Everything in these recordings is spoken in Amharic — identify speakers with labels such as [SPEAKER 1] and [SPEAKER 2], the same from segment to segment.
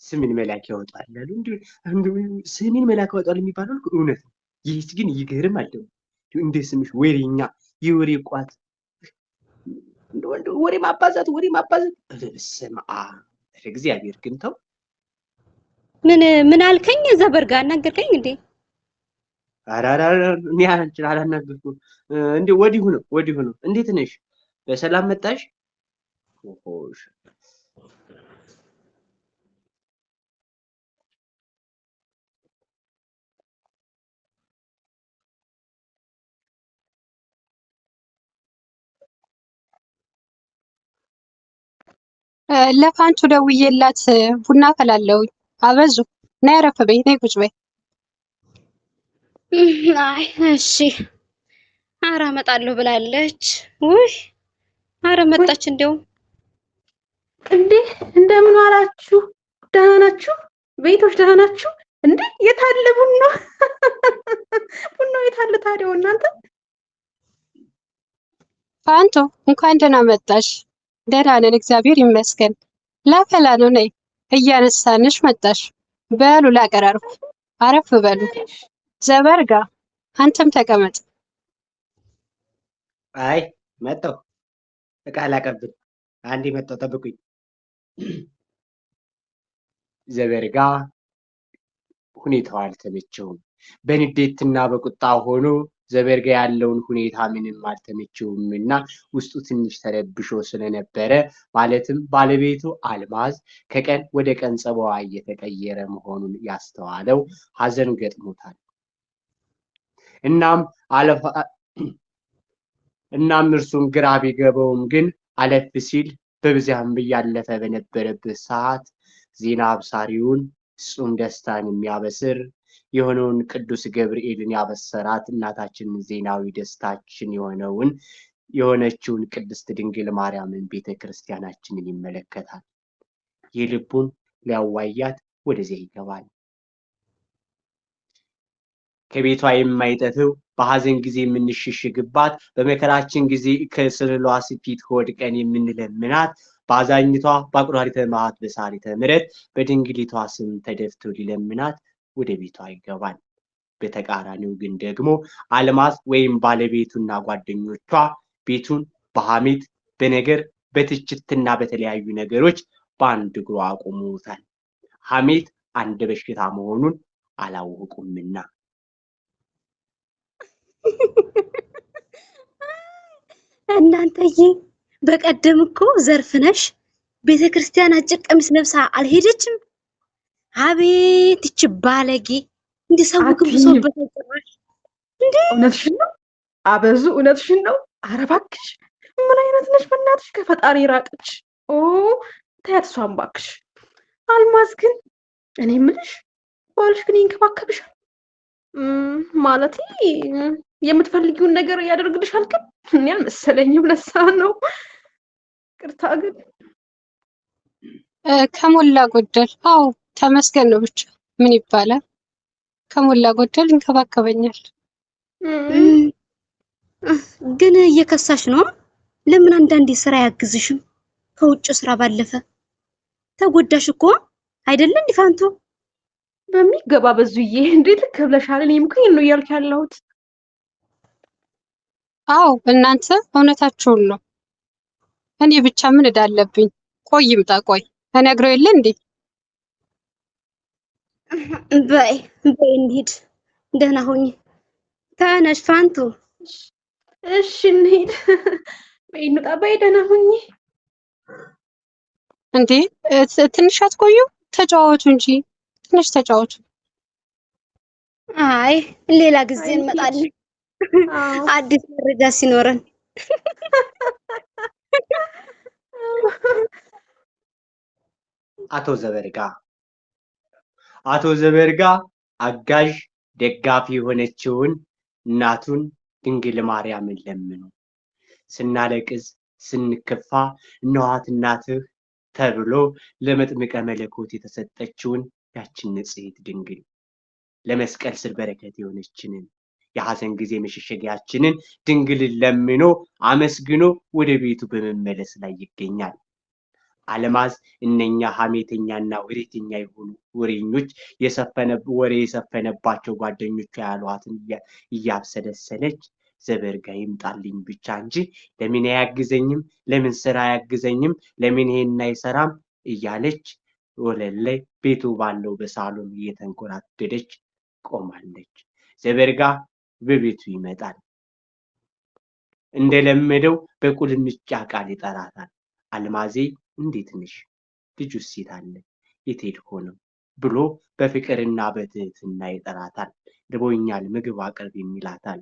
[SPEAKER 1] ስምን መላክ ያወጣል አሉ። እንዲሁ ስምን መላክ ያወጣል የሚባለው እኮ እውነት ነው። ይህች ግን ይገርማል ደግሞ እንደ ስምሽ ወሬኛ፣ የወሬ ቋት፣ እንደው ወሬ ማባዛት ወሬ ማባዛት። ኧረ በስመ አብ! ኧረ እግዚአብሔር ግን ተው።
[SPEAKER 2] ምን ምን አልከኝ? ዘበርጋ አናገርከኝ እንዴ?
[SPEAKER 1] ኧረ ኧረ ኧረ እኔ አንቺን አላናገርኩም። እንዴ ወዲሁ ነው ወዲሁ ነው። እንዴት ነሽ? በሰላም መጣሽ? ኦሆሽ
[SPEAKER 3] ለፋንቱ ደውዬላት ቡና ፈላለሁኝ። አበዙ ነይ አረፍ በይ፣ ነይ ቁጭ በይ።
[SPEAKER 2] አይ እሺ፣ ኧረ እመጣለሁ ብላለች። ውይ ኧረ መጣች። እንደውም
[SPEAKER 4] እንዴ እንደምን ዋላችሁ? ደህና ናችሁ? ቤቶች ደህና ናችሁ? እንዴ የታለ ቡና? ቡናው የታለ ታዲያ እናንተ?
[SPEAKER 3] ፋንቱ እንኳን ደህና መጣሽ። ደህና ነን እግዚአብሔር ይመስገን። ላፈላ ነው፣ ነይ። እያነሳንሽ መጣሽ። በሉ ላቀራርብ፣ አረፍ በሉ። ዘበርጋ አንተም ተቀመጥ።
[SPEAKER 1] አይ መጣሁ፣ እቃ ላቀብል። አንዴ መጣሁ፣ ጠብቁኝ። ዘበርጋ ሁኔታው አልተመቸውም። በንዴትና በቁጣ ሆኖ ዘበርጋ ያለውን ሁኔታ ምንም አልተመቸውም እና ውስጡ ትንሽ ተረብሾ ስለነበረ ማለትም ባለቤቱ አልማዝ ከቀን ወደ ቀን ጸባዋ እየተቀየረ መሆኑን ያስተዋለው ሐዘን ገጥሞታል። እናም አለፈ እናም እርሱም ግራ ቢገባውም ግን አለፍ ሲል በብዚያም እያለፈ በነበረበት ሰዓት ዜና አብሳሪውን ፍጹም ደስታን የሚያበስር የሆነውን ቅዱስ ገብርኤልን ያበሰራት እናታችንን ዜናዊ ደስታችን የሆነውን የሆነችውን ቅድስት ድንግል ማርያምን ቤተ ክርስቲያናችንን ይመለከታል። የልቡን ሊያዋያት ወደዚያ ይገባል። ከቤቷ የማይጠፍው በሐዘን ጊዜ የምንሸሸግባት በመከራችን ጊዜ ከስዕሏ ፊት ወድቀን የምንለምናት በአዛኝቷ በአቁራሪተ መዓት በሳሪተ ምሕረት በድንግሊቷ ስም ተደፍቶ ሊለምናት ወደ ቤቷ ይገባል። በተቃራኒው ግን ደግሞ አልማዝ ወይም ባለቤቱና ጓደኞቿ ቤቱን በሐሜት በነገር በትችትና በተለያዩ ነገሮች በአንድ እግሩ አቁመውታል። ሐሜት አንድ በሽታ መሆኑን አላወቁምና።
[SPEAKER 2] እናንተዬ በቀደም እኮ ዘርፍነሽ ቤተ ክርስቲያን አጭር ቀሚስ ለብሳ አልሄደችም? አቤት ይች ባለጌ! እንዲህ ሰው ግን
[SPEAKER 4] አትይኝም።
[SPEAKER 2] ብሶበታል ጭራሽ። እንዴ
[SPEAKER 4] እውነትሽን ነው አበዙ፣ እውነትሽን ነው። ኧረ እባክሽ ምን አይነት ነሽ? በእናትሽ ከፈጣሪ ራቅች። ኦ ተያት እሷን እባክሽ። አልማዝ ግን እኔ የምልሽ ባልሽ ግን ይንከባከብሻል? ማለቴ የምትፈልጊውን ነገር ያደርግልሻል? ግን እኔ አልመሰለኝም። ለሳ ነው ቅርታ ግን
[SPEAKER 3] ከሞላ ጎደል አዎ ተመስገን ነው። ብቻ ምን ይባላል? ከሞላ ጎደል ይንከባከበኛል።
[SPEAKER 4] እም፣
[SPEAKER 2] ግን እየከሳሽ ነው። ለምን አንዳንዴ ስራ አያግዝሽም? ከውጭ ስራ ባለፈ ተጎዳሽ እኮ አይደለ እንዴ ፋንቱ?
[SPEAKER 4] በሚገባ በዙዬ፣ እንዴ ልክ ብለሻል። እኔም እኮ ይሄን ነው እያልኩ ያለሁት።
[SPEAKER 3] አዎ እናንተ እውነታችሁን ነው። እኔ ብቻ ምን እዳለብኝ? ቆይ ይምጣ፣ ቆይ እነግረው የለ እንዴ?
[SPEAKER 2] በይ በይ እንሂድ። ደህና ሁኚ። ተነሽ ፋንቱ።
[SPEAKER 4] እሺ እንሂድ። በይ እንውጣ። በይ ደህና ሁኚ።
[SPEAKER 3] እንዴ ትንሽ አትቆዩ? ተጫወቱ እንጂ ትንሽ ተጫወቱ።
[SPEAKER 2] አይ ሌላ ጊዜ
[SPEAKER 4] አይ እንሂድ።
[SPEAKER 2] እንመጣለን፣
[SPEAKER 4] አዎ
[SPEAKER 2] አዲስ መረጃ ሲኖረን።
[SPEAKER 1] አቶ ዘበርጋ አቶ ዘበርጋ አጋዥ ደጋፊ የሆነችውን እናቱን ድንግል ማርያምን ለምኑ ስናለቅስ ስንከፋ እነኋት እናትህ ተብሎ ለመጥምቀ መለኮት የተሰጠችውን ያችን ንጽሕት ድንግል ለመስቀል ስር በረከት የሆነችንን የሐዘን ጊዜ መሸሸጊያችንን ድንግልን ለምኖ አመስግኖ ወደ ቤቱ በመመለስ ላይ ይገኛል። አልማዝ እነኛ ሐሜተኛና ወሬተኛ የሆኑ ወሬኞች ወሬ የሰፈነባቸው ጓደኞቿ ያሏትን እያብሰለሰለች ዘበርጋ ይምጣልኝ ብቻ እንጂ ለምን አያግዘኝም፣ ለምን ስራ አያግዘኝም፣ ለምን ይሄን አይሰራም እያለች ወለል ላይ ቤቱ ባለው በሳሎን እየተንጎራደደች ቆማለች። ዘበርጋ በቤቱ ይመጣል። እንደለመደው በቁልምጫ ቃል ይጠራታል። አልማዜ እንዴት ነሽ? ልጁስ የት አለ? የት ሄድኮ ነው ብሎ በፍቅርና በትህትና ይጠራታል። ርቦኛል፣ ምግብ አቅርብ ይላታል።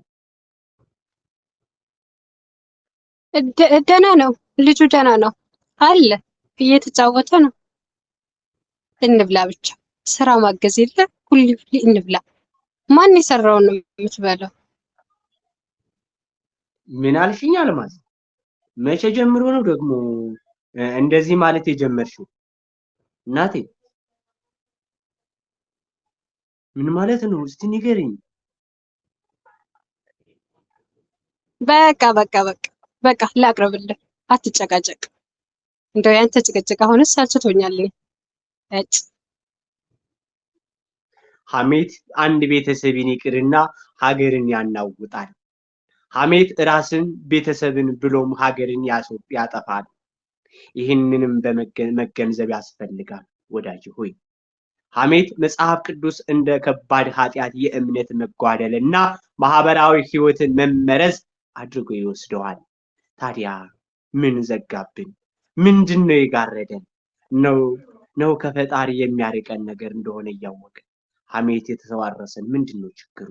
[SPEAKER 3] ደህና ነው ልጁ፣ ደህና ነው አለ፣ እየተጫወተ ነው። እንብላ ብቻ፣ ስራ ማገዝ የለ ሁሌ ሁሌ እንብላ። ማን የሰራውን ነው የምትበላው?
[SPEAKER 1] ምን አልሽኝ አልማዝ? መቼ ጀምሮ ነው ደግሞ እንደዚህ ማለት የጀመርሽው? እናቴ ምን ማለት ነው? እስቲ ንገሪኝ።
[SPEAKER 3] በቃ በቃ በቃ በቃ ላቅርብልህ፣ አትጨቃጨቅ። እንደው ያንተ ጭቅጭቅ አሁንስ ሰልችቶኛል። እኔ እጭ
[SPEAKER 1] ሐሜት አንድ ቤተሰብን ይቅርና ሀገርን ያናውጣል። ሐሜት ራስን፣ ቤተሰብን ብሎም ሀገርን ያጠፋል። ይህንንም በመገንዘብ ያስፈልጋል ወዳጅ ሆይ። ሐሜት መጽሐፍ ቅዱስ እንደ ከባድ ኃጢአት፣ የእምነት መጓደል እና ማህበራዊ ህይወትን መመረዝ አድርጎ ይወስደዋል። ታዲያ ምን ዘጋብን? ምንድን ነው የጋረደን? ነው ነው ከፈጣሪ የሚያርቀን ነገር እንደሆነ እያወቅን ሐሜት የተዋረሰን ምንድን ነው ችግሩ?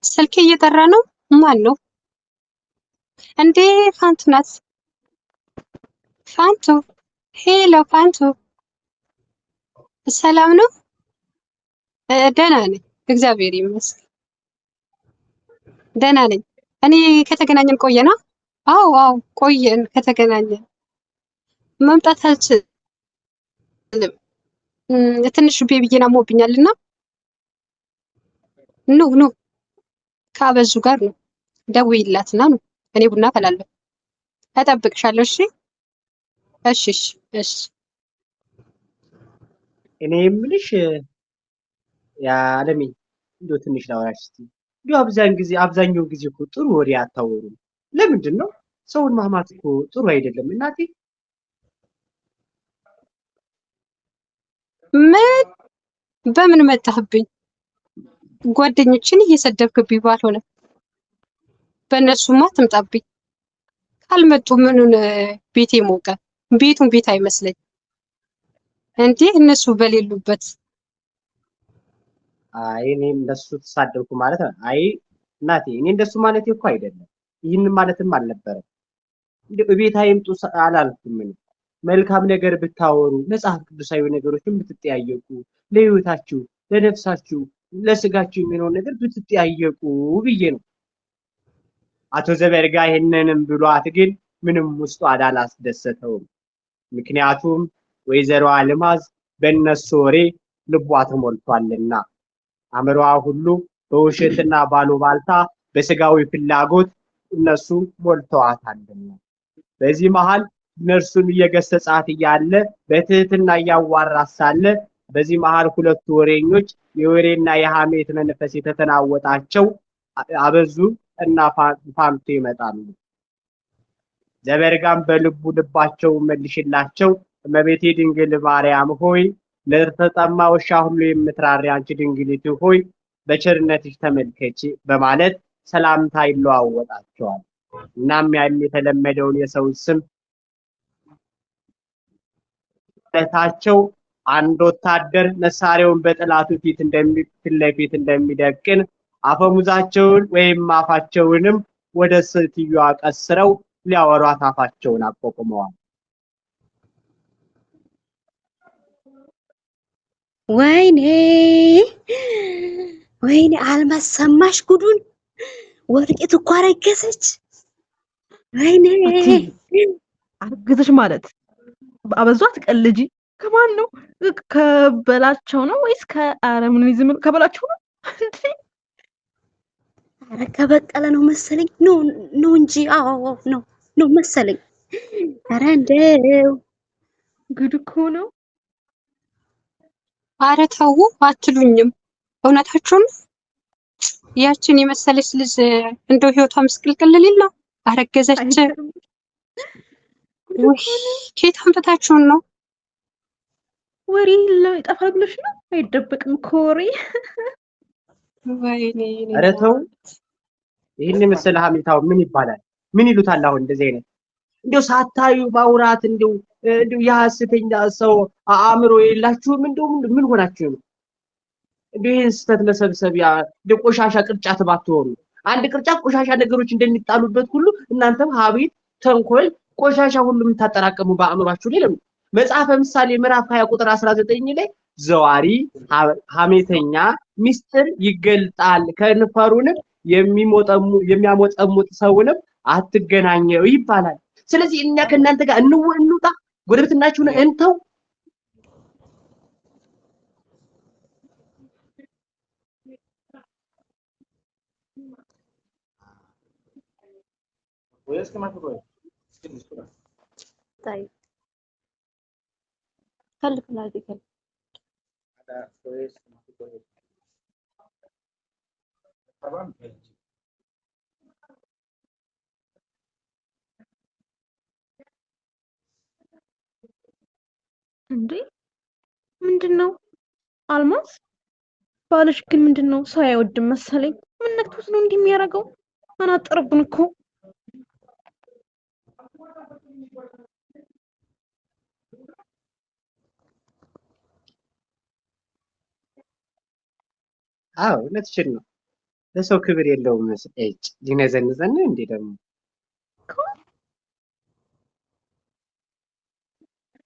[SPEAKER 3] ስልኬ እየጠራ ነው። ማን ነው እንዴ? ፋንቱ ናት። ፋንቱ፣ hello ፋንቱ፣ ሰላም ነው? ደህና ነኝ፣ እግዚአብሔር ይመስገን ደህና ነኝ። እኔ ከተገናኘን ቆየና? አዎ አዎ ቆየን ከተገናኘን። መምጣት አልችልም፣ ትንሽ ቤቢዬን አሞብኛልና ኑ ኑ ከአበዙ ጋር ነው። ደውይላትና ነው። እኔ ቡና አፈላለሁ፣ እጠብቅሻለሁ። እሺ እሺ እሺ እሺ።
[SPEAKER 1] እኔ የምልሽ የዓለሜ እንደው ትንሽ ላውራሽ እስቲ። እንደው አብዛኛውን ጊዜ እኮ ጥሩ ወሬ አታወሩም። ለምንድን ነው? ሰውን ማማት እኮ ጥሩ አይደለም እናቴ።
[SPEAKER 3] ምን በምን መጣህብኝ? ጓደኞችን እየሰደብክብኝ ባልሆነ በእነሱማ አትምጣብኝ። ካልመጡ ምኑን ቤቴ ሞቀ? ቤቱን ቤት አይመስለኝ እንዴ እነሱ በሌሉበት።
[SPEAKER 1] አይ እኔ እንደሱ ተሳደብኩ ማለት ነው። አይ እናቴ እኔ እንደሱ ማለት እኮ አይደለም። ይህን ማለትም አልነበረም። እንደው እቤት አይምጡ አላልኩም። እኔ መልካም ነገር ብታወሩ፣ መጽሐፍ ቅዱሳዊ ነገሮችን ብትጠያየቁ፣ ለህይወታችሁ፣ ለነፍሳችሁ፣ ለስጋችሁ የሚሆነውን ነገር ብትጠያየቁ ብዬ ነው። አቶ ዘበርጋ ይህንንም ብሏት ግን ምንም ውስጡ አላስደሰተውም። ምክንያቱም ወይዘሮ አልማዝ በእነሱ ወሬ ልቧ ተሞልቷልና አእምሮዋ ሁሉ በውሸትና ባሉባልታ በስጋዊ ፍላጎት እነሱ ሞልተዋታልና በዚህ መሃል እነርሱን እየገሰጻት እያለ በትህትና እያዋራት ሳለ በዚህ መሃል ሁለቱ ወሬኞች የወሬና የሐሜት መንፈስ የተተናወጣቸው አበዙ እና ፋንቱ ይመጣሉ። ዘበርጋም በልቡ ልባቸው መልሽላቸው፣ እመቤቴ ድንግል ማርያም ሆይ ለተጠማ ውሻ ሁሉ የምትራሪ አንቺ ድንግሊቱ ሆይ በቸርነትሽ ተመልከች በማለት ሰላምታ ይለዋወጣቸዋል። እናም ያን የተለመደውን የሰው ስም ማለታቸው አንድ ወታደር መሳሪያውን በጠላቱ ፊት ፊት ለፊት እንደሚደቅን አፈሙዛቸውን ወይም አፋቸውንም ወደ ሴትዮዋ ቀስረው ሊያወሯት አፋቸውን አቋቁመዋል።
[SPEAKER 2] ወይኔ ወይኔ፣ አልማዝ ሰማሽ ጉዱን? ወርቂቱ እኮ አረገዘች። ወይኔ
[SPEAKER 4] አረገዘች ማለት አበዙ አትቀልጂ። ከማን ነው? ከበላቸው ነው ወይስ ከአረምኒዝም ከበላቸው ነው? እንዴ
[SPEAKER 2] ኧረ ከበቀለ ነው መሰለኝ። ነው ነው እንጂ አዎ አዎ ነው ነው መሰለኝ። ኧረ እንደው
[SPEAKER 4] ጉድ እኮ ነው።
[SPEAKER 3] አረ ተው አትሉኝም። እውነታችሁን ነው። ያችን የመሰለች ልጅ እንደው ህይወቷ ምስቅልቅል ሊል ነው። አረገዘች።
[SPEAKER 4] አይገርም? ጉድ
[SPEAKER 3] ውይ
[SPEAKER 4] እኮ ነው።
[SPEAKER 3] ከየት አምጥታችሁን ነው?
[SPEAKER 4] ወሬ ይጠፋል ብለሽ ነው? አይደበቅም እኮ ወሬ።
[SPEAKER 3] ወይኔ የኔ
[SPEAKER 1] ኧረ ተው፣
[SPEAKER 3] እናት።
[SPEAKER 1] ይህን የመሰለ ሀሜታው ምን ይባላል? ምን ይሉታል? አሁን እንደዚህ አይነት እንዲያው ሳታዩ ማውራት እንዲያው እንዲያው የሐሰተኛ ሰው አእምሮ የላችሁም? እንደው ምን ሆናችሁ ነው? እንዲያው ይህን ስህተት መሰብሰቢያ እንዲያው ቆሻሻ ቅርጫት ባትሆኑ፣ አንድ ቅርጫት ቆሻሻ ነገሮች እንደሚጣሉበት ሁሉ እናንተም ሀሜት፣ ተንኮል፣ ቆሻሻ ሁሉ የምታጠራቀሙ በአእምሯችሁ ላይ ለምን? መጽሐፈ ምሳሌ ምዕራፍ 20 ቁጥር 19 ላይ ዘዋሪ ሀሜተኛ ሚስጥር ይገልጣል ከንፈሩንም የሚያሞጠሙጥ ሰውንም አትገናኘው ይባላል። ስለዚህ እኛ ከእናንተ ጋር እንውጣ፣ ጎረቤትናችሁን እንተው።
[SPEAKER 2] طيب خليك العادي كده.
[SPEAKER 4] እንዴ ምንድን ነው አልማዝ? ባልሽ ግን ምንድን ነው ሰው አይወድም መሰለኝ። ምን ነክቶት ነው እንዲህ የሚያደርገው? አናጠረብን እኮ።
[SPEAKER 1] አዎ እውነትሽን ነው። ለሰው ክብር የለውም። እጭ ሊነዘንዘን ነው እንዴ ደግሞ።
[SPEAKER 4] እኮ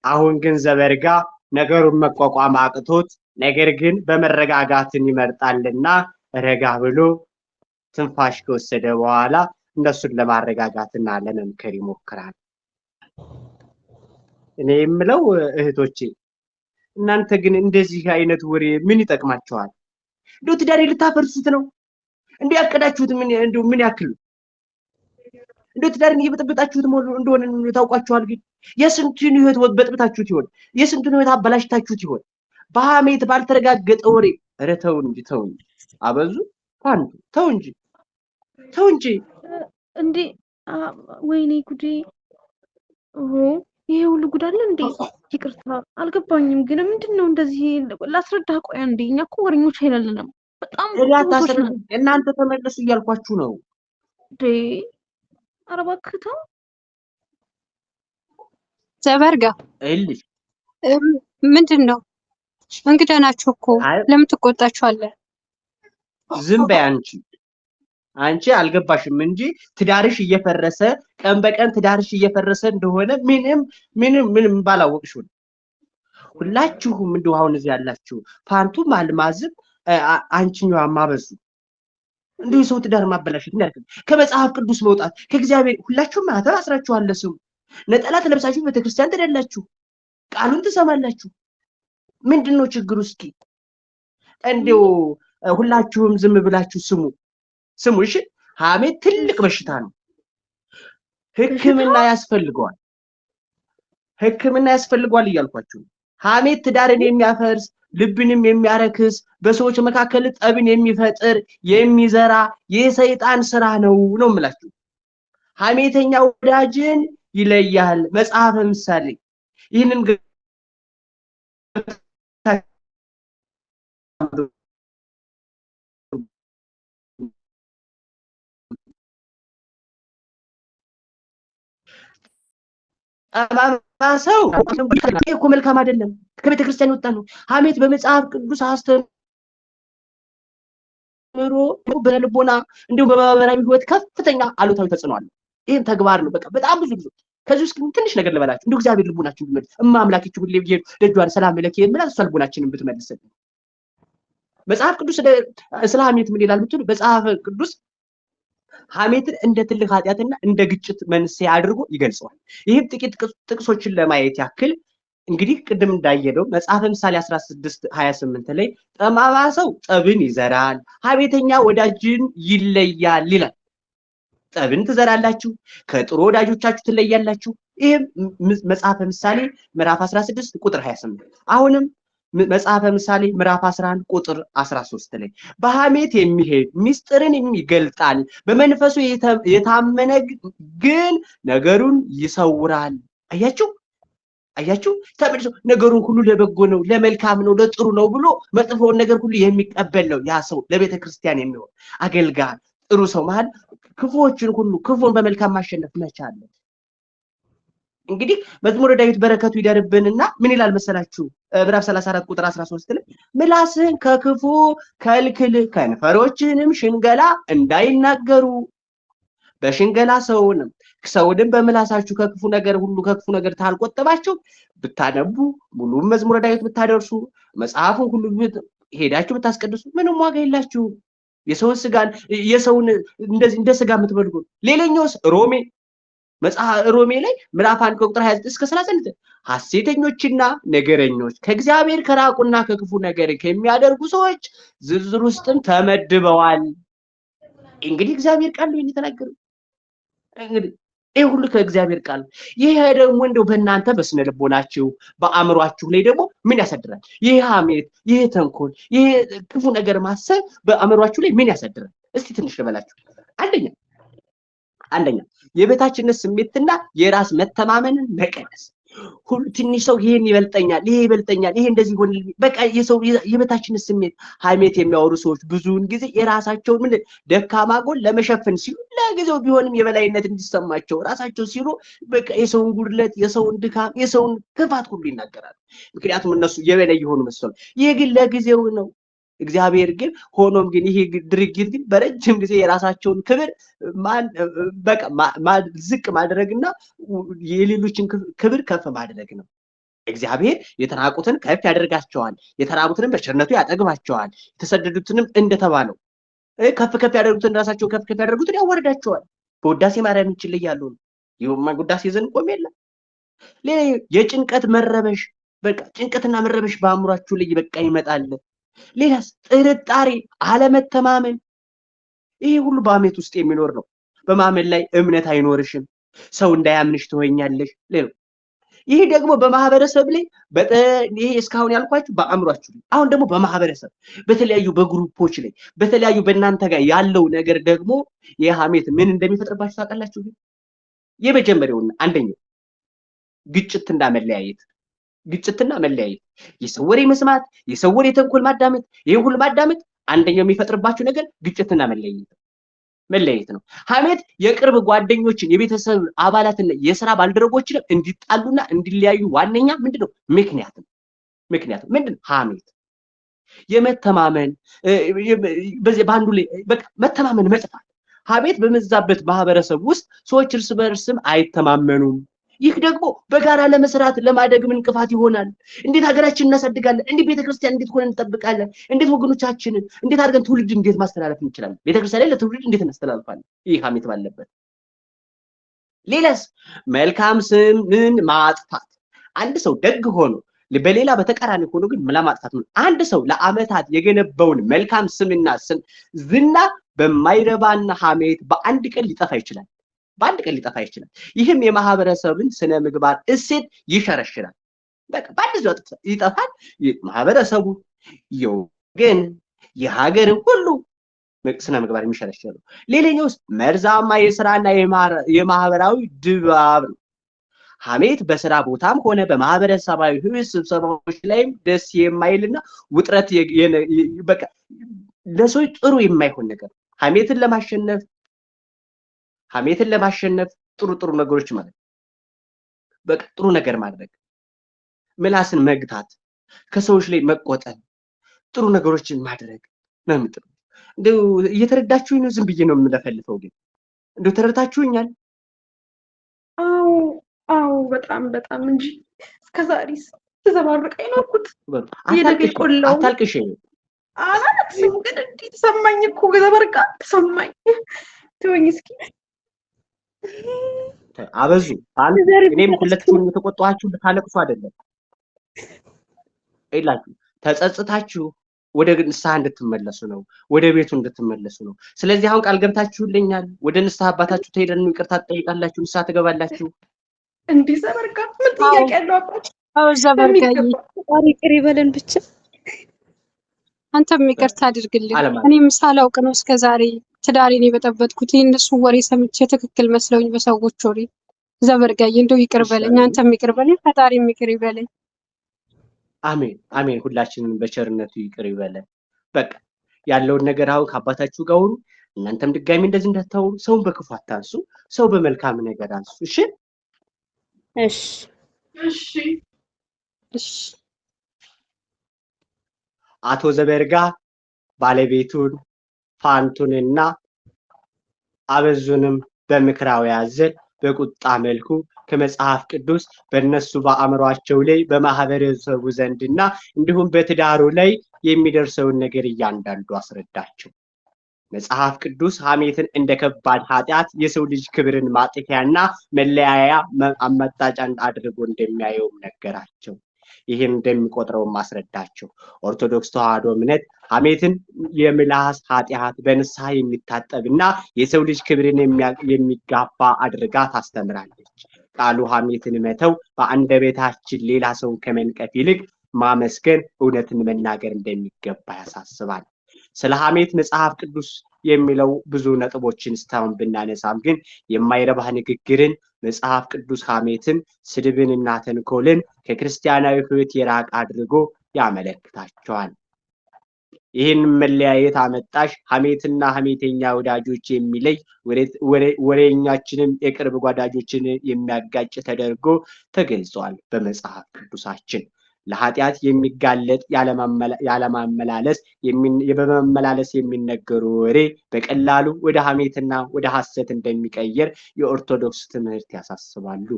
[SPEAKER 1] አሁን ግን ዘበርጋ ነገሩን መቋቋም አቅቶት ነገር ግን በመረጋጋትን ይመርጣልና ረጋ ብሎ ትንፋሽ ከወሰደ በኋላ እነሱን ለማረጋጋትና ለመምከር ይሞክራል። እኔ የምለው እህቶቼ እናንተ ግን እንደዚህ አይነት ወሬ ምን ይጠቅማችኋል? እንደው ትዳሬ ልታፈርሱት ነው? እንደው ያቀዳችሁት ምን እንደው ምን ያክል እንደው ትዳርን እየበጠበጣችሁት እንደሆነ ታውቋችኋል። ግን የስንቱን ህይወት በጥብታችሁት ይሆን? የስንቱን ህይወት አበላሽታችሁት ይሆን? በሐሜት ባልተረጋገጠ ወሬ። ኧረ ተው እንጂ ተው እንጂ፣ አበዙ ፋንቱ፣ ተው እንጂ ተው እንጂ።
[SPEAKER 4] እንዴ ወይኔ ጉዴ! ኦ ይሄ ሁሉ ጉድ አለ እንዴ? ይቅርታ አልገባኝም። ግን ምንድን ነው እንደዚህ ላስረዳህ። ቆይ አንዴ፣ እኛ እኮ ወሬኞች አይደለንም። በጣም
[SPEAKER 1] እኔ
[SPEAKER 4] ትሁቶች
[SPEAKER 1] አታስረዱ፣
[SPEAKER 4] ነን።
[SPEAKER 1] እናንተ ተመለሱ እያልኳችሁ ነው።
[SPEAKER 4] እንዴ ኧረ እባክህ ተው።
[SPEAKER 3] ዘበርጋ
[SPEAKER 1] እልሽ
[SPEAKER 3] ምንድን ነው? እንግዳ ናችሁ እኮ
[SPEAKER 1] አይ
[SPEAKER 3] ለምን ትቆጣችኋለህ?
[SPEAKER 1] ዝም በይ አንቺ። አንቺ አልገባሽም እንጂ ትዳርሽ እየፈረሰ ቀን በቀን ትዳርሽ እየፈረሰ እንደሆነ ምንም ምንም ምንም ባላወቅሽው ነው። ሁላችሁም እንደው አሁን እዚህ ያላችሁ ፋንቱም አልማዝም አንቺኛዋም አበዙ። እንዲሁ የሰው ትዳር ማበላሸት ምን ያደርጋል? ከመጽሐፍ ቅዱስ መውጣት ከእግዚአብሔር ሁላችሁም ማተብ አስራችኋል። ለስሙ ነጠላ ትለብሳችሁ ቤተክርስቲያን ትሄዳላችሁ፣ ቃሉን ትሰማላችሁ። ምንድን ነው ችግሩ? እስኪ እንዲሁ ሁላችሁም ዝም ብላችሁ ስሙ ስሙ። እሺ፣ ሐሜት ትልቅ በሽታ ነው። ሕክምና ያስፈልገዋል። ሕክምና ያስፈልገዋል እያልኳችሁ ነው። ሐሜት ትዳርን የሚያፈርስ ልብንም የሚያረክስ በሰዎች መካከል ጠብን የሚፈጥር የሚዘራ የሰይጣን ስራ ነው ነው የምላችሁ። ሐሜተኛ ወዳጅን ይለያል። መጽሐፈ ምሳሌ ይህንን ጠማማ ሰው እኮ መልካም አይደለም። ከቤተ ክርስቲያን የወጣ ነው። ሐሜት በመጽሐፍ ቅዱስ አስተምሮ በልቦና እንዲሁም በማህበራዊ ህይወት ከፍተኛ አሉታዊ ተጽዕኖ አለው። ይህም ተግባር ነው። በቃ በጣም ብዙ ጊዜ ከዚህ ውስጥ ትንሽ ነገር ልበላችሁ። እንደው እግዚአብሔር ልቦናችን ቢመልስ እማ አምላክ ይህች ሁሌ ብዬ ደጇን ሰላም ለኪ የምላት እሷ ልቦናችንን ብትመልስልን። መጽሐፍ ቅዱስ ስለ ሐሜት ምን ይላል ብትሉ መጽሐፍ ቅዱስ ሐሜትን እንደ ትልቅ ኃጢአትና እንደ ግጭት መንስኤ አድርጎ ይገልጸዋል። ይህም ጥቂት ጥቅሶችን ለማየት ያክል እንግዲህ ቅድም እንዳየነው መጽሐፈ ምሳሌ 16:28 ላይ ጠማማ ሰው ጠብን ይዘራል፣ ሐሜተኛ ወዳጅን ይለያል ይላል። ጠብን ትዘራላችሁ፣ ከጥሩ ወዳጆቻችሁ ትለያላችሁ። ይህም መጽሐፈ ምሳሌ ምዕራፍ 16 ቁጥር 28። አሁንም መጽሐፈ ምሳሌ ምዕራፍ 11 ቁጥር 13 ላይ በሐሜት የሚሄድ ምስጢርን ይገልጣል፣ በመንፈሱ የታመነ ግን ነገሩን ይሰውራል። አያችሁ አያችሁ፣ ተመልሶ ነገሩን ሁሉ ለበጎ ነው፣ ለመልካም ነው፣ ለጥሩ ነው ብሎ መጥፎውን ነገር ሁሉ የሚቀበል ነው ያ ሰው ለቤተ ክርስቲያን የሚሆን አገልጋይ ጥሩ ሰው መሀል ክፉዎችን ሁሉ ክፉን በመልካም ማሸነፍ መቻል ነው። እንግዲህ መዝሙረ ዳዊት በረከቱ ይደርብንና ምን ይላል መሰላችሁ? ምዕራፍ 34 ቁጥር 13 ላይ ምላስህን ከክፉ ከልክል፣ ከንፈሮችህንም ሽንገላ እንዳይናገሩ። በሽንገላ ሰውንም ሰውንም በምላሳችሁ ከክፉ ነገር ሁሉ ከክፉ ነገር ታልቆጠባችሁ ብታነቡ ሙሉም መዝሙረ ዳዊት ብታደርሱ መጽሐፉን ሁሉ ሄዳችሁ ብታስቀድሱ ምንም ዋጋ የላችሁ። የሰውን ስጋን የሰውን እንደዚህ እንደ ስጋ የምትበሉ። ሌላኛውስ ሮሜ መጽሐፍ ሮሜ ላይ ምዕራፍ 1 ቁጥር 29 እስከ 31 ሐሴተኞችና ነገረኞች ከእግዚአብሔር ከራቁና ከክፉ ነገር ከሚያደርጉ ሰዎች ዝርዝር ውስጥም ተመድበዋል። እንግዲህ እግዚአብሔር ቃል ነው የተናገረው። እንግዲህ ይህ ሁሉ ከእግዚአብሔር ቃል። ይሄ ደግሞ እንደው በእናንተ በስነ ልቦናችሁ በአእምሯችሁ ላይ ደግሞ ምን ያሳድራል? ይሄ ሐሜት፣ ይሄ ተንኮል፣ ይሄ ክፉ ነገር ማሰብ በአእምሯችሁ ላይ ምን ያሳድራል? እስቲ ትንሽ ልበላችሁ። አንደኛ አንደኛ የበታችነት ስሜትና የራስ መተማመንን መቀነስ። ሁሉ ትንሽ ሰው ይሄን ይበልጠኛል፣ ይሄ ይበልጠኛል፣ ይሄ እንደዚህ ይሆንልኝ፣ በቃ የሰው የበታችነት ስሜት። ሐሜት የሚያወሩ ሰዎች ብዙውን ጊዜ የራሳቸውን ምን ደካማ ጎን ለመሸፈን ሲሉ ለጊዜው ቢሆንም የበላይነት እንዲሰማቸው ራሳቸው ሲሉ በቃ የሰውን ጉድለት፣ የሰውን ድካም፣ የሰውን ክፋት ሁሉ ይናገራሉ። ምክንያቱም እነሱ የበላይ የሆኑ መሰሉ። ይህ ግን ለጊዜው ነው። እግዚአብሔር ግን ሆኖም ግን ይሄ ድርጊት ግን በረጅም ጊዜ የራሳቸውን ክብር በቃ ዝቅ ማድረግና የሌሎችን ክብር ከፍ ማድረግ ነው። እግዚአብሔር የተናቁትን ከፍ ያደርጋቸዋል፣ የተራቡትንም በቸርነቱ ያጠግባቸዋል፣ የተሰደዱትንም እንደተባለው ከፍ ከፍ ያደርጉትን ራሳቸውን ከፍ ከፍ ያደርጉትን ያወርዳቸዋል። በውዳሴ ማርያም ይችል እያሉ ነው። ይኸውማ ውዳሴ ዘንድ ቆም የለም። ሌላ የጭንቀት መረበሽ፣ በቃ ጭንቀትና መረበሽ በአእምሯችሁ ላይ በቃ ይመጣል። ሌላስ ጥርጣሬ፣ አለመተማመን። ይሄ ሁሉ በሐሜት ውስጥ የሚኖር ነው። በማመን ላይ እምነት አይኖርሽም፣ ሰው እንዳያምንሽ ትሆኛለሽ። ሌላው ይሄ ደግሞ በማህበረሰብ ላይ ይሄ እስካሁን ያልኳችሁ በአእምሯችሁ ላይ፣ አሁን ደግሞ በማህበረሰብ በተለያዩ በግሩፖች ላይ በተለያዩ በእናንተ ጋር ያለው ነገር ደግሞ የሐሜት ምን እንደሚፈጥርባችሁ ታውቃላችሁ? የመጀመሪያውና አንደኛው ግጭትና መለያየት ግጭትና መለያየት፣ የሰው ወሬ መስማት፣ የሰው ወሬ ተንኮል ማዳመጥ፣ ይሄ ሁሉ ማዳመጥ አንደኛው የሚፈጥርባችሁ ነገር ግጭትና መለያየት ነው። ሐሜት የቅርብ ጓደኞችን፣ የቤተሰብ አባላትና የስራ ባልደረቦችን እንዲጣሉና እንዲለያዩ ዋነኛ ምንድነው ምክንያት ነው። ምክንያት ምንድነው? ሐሜት የመተማመን በዚህ በአንዱ ላይ በቃ መተማመን መጥፋት። ሐሜት በበዛበት ማህበረሰብ ውስጥ ሰዎች እርስ በእርስም አይተማመኑም። ይህ ደግሞ በጋራ ለመስራት ለማደግም እንቅፋት ይሆናል። እንዴት ሀገራችንን እናሳድጋለን? እንዴት ቤተክርስቲያን እንዴት ሆነን እንጠብቃለን? እንዴት ወገኖቻችንን እንዴት አድርገን ትውልድ እንዴት ማስተላለፍ እንችላለን? ቤተክርስቲያን ላይ ለትውልድ እንዴት እናስተላልፋለን? ይህ ሐሜት ባለበት። ሌላስ መልካም ስምን ማጥፋት። አንድ ሰው ደግ ሆኖ በሌላ በተቃራኒ ሆኖ ግን ለማጥፋት ነው። አንድ ሰው ለአመታት የገነባውን መልካም ስምና ስም ዝና በማይረባና ሐሜት በአንድ ቀን ሊጠፋ ይችላል። በአንድ ቀን ሊጠፋ ይችላል። ይህም የማህበረሰብን ስነ ምግባር እሴት ይሸረሽራል። በቃ በአንድ ጊዜ ይጠፋል። ማህበረሰቡ የወገን የሀገር ሁሉ ስነ ምግባር የሚሸረሽር ነው። ሌላኛውስ መርዛማ የስራና የማህበራዊ ድባብ ነው። ሐሜት በስራ ቦታም ሆነ በማህበረሰባዊ ህይወት ስብሰባዎች ላይም ደስ የማይልና ውጥረት በቃ ለሰዎች ጥሩ የማይሆን ነገር። ሐሜትን ለማሸነፍ ጥሩ ጥሩ ነገሮች ማለት በቃ ጥሩ ነገር ማድረግ፣ ምላስን መግታት፣ ከሰዎች ላይ መቆጠብ፣ ጥሩ ነገሮችን ማድረግ ነው የምጥሩ። እንደው እየተረዳችሁኝ ነው? ዝም ብዬ ነው የምለፈልፈው፣ ግን እንደው ተረድታችሁኛል?
[SPEAKER 4] አዎ አዎ፣ በጣም በጣም እንጂ እስከዛሬስ ተዘባርቀ የኖርኩት የነገ ቆላው
[SPEAKER 1] አታልቅሽ።
[SPEAKER 4] አላለቅስም፣ ግን እንዲህ ተሰማኝ እኮ ዘበርቃ ተሰማኝ። ተወኝ እስኪ
[SPEAKER 1] አበዙ። እኔም ሁለታችሁን የተቆጣኋችሁ ልታለቅሱ አይደለም። ይላችሁ ተጸጽታችሁ ወደ ንስሐ እንድትመለሱ ነው፣ ወደ ቤቱ እንድትመለሱ ነው። ስለዚህ አሁን ቃል ገብታችሁልኛል። ወደ ንስሐ አባታችሁ ትሄዳሉ፣ ይቅርታ ትጠይቃላችሁ፣ ንስሐ ትገባላችሁ።
[SPEAKER 4] እንዲህ ዘበርጋ ምን ጥያቄ ያለው አባት?
[SPEAKER 3] አዎ ዘበርጋዬ፣
[SPEAKER 2] ፈጣሪ ይቅር ይበለን ብቻ።
[SPEAKER 3] አንተም ይቅርታ አድርግልን። እኔም ሳላውቅ ነው እስከዛሬ ትዳሬን የበጠበጥኩት። የእነሱ ወሬ ሰምቼ ትክክል መስለውኝ በሰዎች ወሬ። ዘበርጋዬ እንደው ይቅር በለኝ፣ አንተም ይቅር በለኝ፣ ፈጣሪም ይቅር ይበለኝ።
[SPEAKER 1] አሜን አሜን። ሁላችንን በቸርነቱ ይቅር ይበለን። በቃ ያለውን ነገር አሁን ከአባታችሁ ጋር አውሩ። እናንተም ድጋሚ እንደዚህ እንዳታወሩ። ሰውን በክፉ አታንሱ፣ ሰው በመልካም ነገር አንሱ። እሺ
[SPEAKER 2] እሺ
[SPEAKER 4] እሺ
[SPEAKER 3] እሺ።
[SPEAKER 1] አቶ ዘበርጋ ባለቤቱን ፋንቱንና አበዙንም በምክራዊ አዘል በቁጣ መልኩ ከመጽሐፍ ቅዱስ በእነሱ በአእምሯቸው ላይ በማህበረሰቡ ዘንድና እንዲሁም በትዳሩ ላይ የሚደርሰውን ነገር እያንዳንዱ አስረዳቸው። መጽሐፍ ቅዱስ ሐሜትን እንደ ከባድ ኃጢአት የሰው ልጅ ክብርን ማጥፊያና መለያያ አመጣጫ አድርጎ እንደሚያየውም ነገራቸው። ይህን እንደሚቆጥረው ማስረዳቸው። ኦርቶዶክስ ተዋሕዶ እምነት ሐሜትን የምላስ ኃጢአት በንስሐ የሚታጠብና የሰው ልጅ ክብርን የሚጋፋ አድርጋ ታስተምራለች። ቃሉ ሐሜትን መተው በአንደበታችን ሌላ ሰውን ከመንቀፍ ይልቅ ማመስገን፣ እውነትን መናገር እንደሚገባ ያሳስባል። ስለ ሐሜት መጽሐፍ ቅዱስ የሚለው ብዙ ነጥቦችን እስካሁን ብናነሳም ግን የማይረባ ንግግርን መጽሐፍ ቅዱስ ሐሜትን፣ ስድብንና ተንኮልን ከክርስቲያናዊ ሕይወት የራቀ አድርጎ ያመለክታቸዋል። ይህን መለያየት አመጣሽ ሐሜትና ሐሜተኛ ወዳጆች የሚለይ ወሬኛችንም የቅርብ ጓዳጆችን የሚያጋጭ ተደርጎ ተገልጿል በመጽሐፍ ቅዱሳችን። ለኃጢአት የሚጋለጥ ያለማመላለስ በመመላለስ የሚነገሩ ወሬ በቀላሉ ወደ ሐሜትና ወደ ሐሰት እንደሚቀየር የኦርቶዶክስ ትምህርት ያሳስባሉ።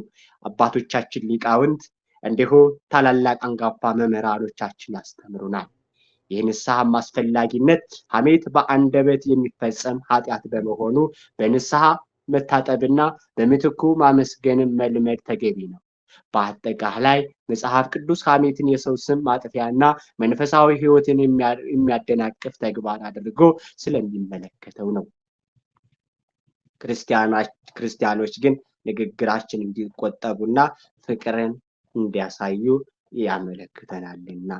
[SPEAKER 1] አባቶቻችን ሊቃውንት እንዲሁ ታላላቅ አንጋፋ መምህራኖቻችን ያስተምሩናል። የንስሐም አስፈላጊነት ሐሜት በአንደበት የሚፈጸም ኃጢአት በመሆኑ በንስሐ መታጠብና በምትኩ ማመስገንን መልመድ ተገቢ ነው። በአጠቃላይ መጽሐፍ ቅዱስ ሐሜትን የሰው ስም ማጥፊያና መንፈሳዊ ሕይወትን የሚያደናቅፍ ተግባር አድርጎ ስለሚመለከተው ነው። ክርስቲያኖች ግን ንግግራችን እንዲቆጠቡና ፍቅርን እንዲያሳዩ ያመለክተናልና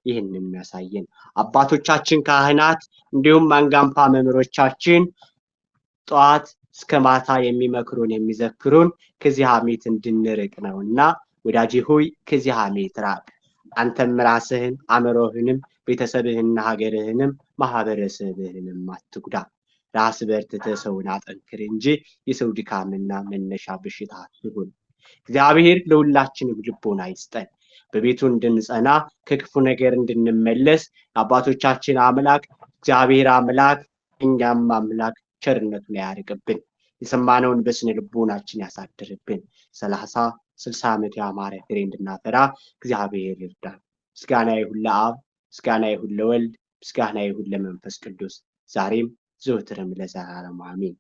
[SPEAKER 1] ይህን የሚያሳየን አባቶቻችን ካህናት እንዲሁም አንጋፋ መምህሮቻችን ጠዋት እስከ ማታ የሚመክሩን የሚዘክሩን ከዚህ ሐሜት እንድንርቅ ነውና ወዳጄ ሆይ ከዚህ ሐሜት ራቅ። አንተም ራስህን አእምሮህንም ቤተሰብህንና ሀገርህንም ማህበረሰብህንም አትጉዳ። ራስ በርትተህ ሰውን አጠንክር እንጂ የሰው ድካምና መነሻ በሽታ አትሁን። እግዚአብሔር ለሁላችንም ልቦና ይስጠን። በቤቱ እንድንጸና ከክፉ ነገር እንድንመለስ አባቶቻችን አምላክ እግዚአብሔር አምላክ እኛም አምላክ ቸርነቱን ያርቅብን። የሰማነውን በስነ ልቦናችን ያሳድርብን። 30 60 ዓመት ያማረ ፍሬ እንድናፈራ እግዚአብሔር ይርዳን። ምስጋና ይሁን ለአብ፣ ምስጋና ይሁን ለወልድ፣ ምስጋና ይሁን ለመንፈስ ቅዱስ ዛሬም ዘወትርም ለዘላለሙ አሜን።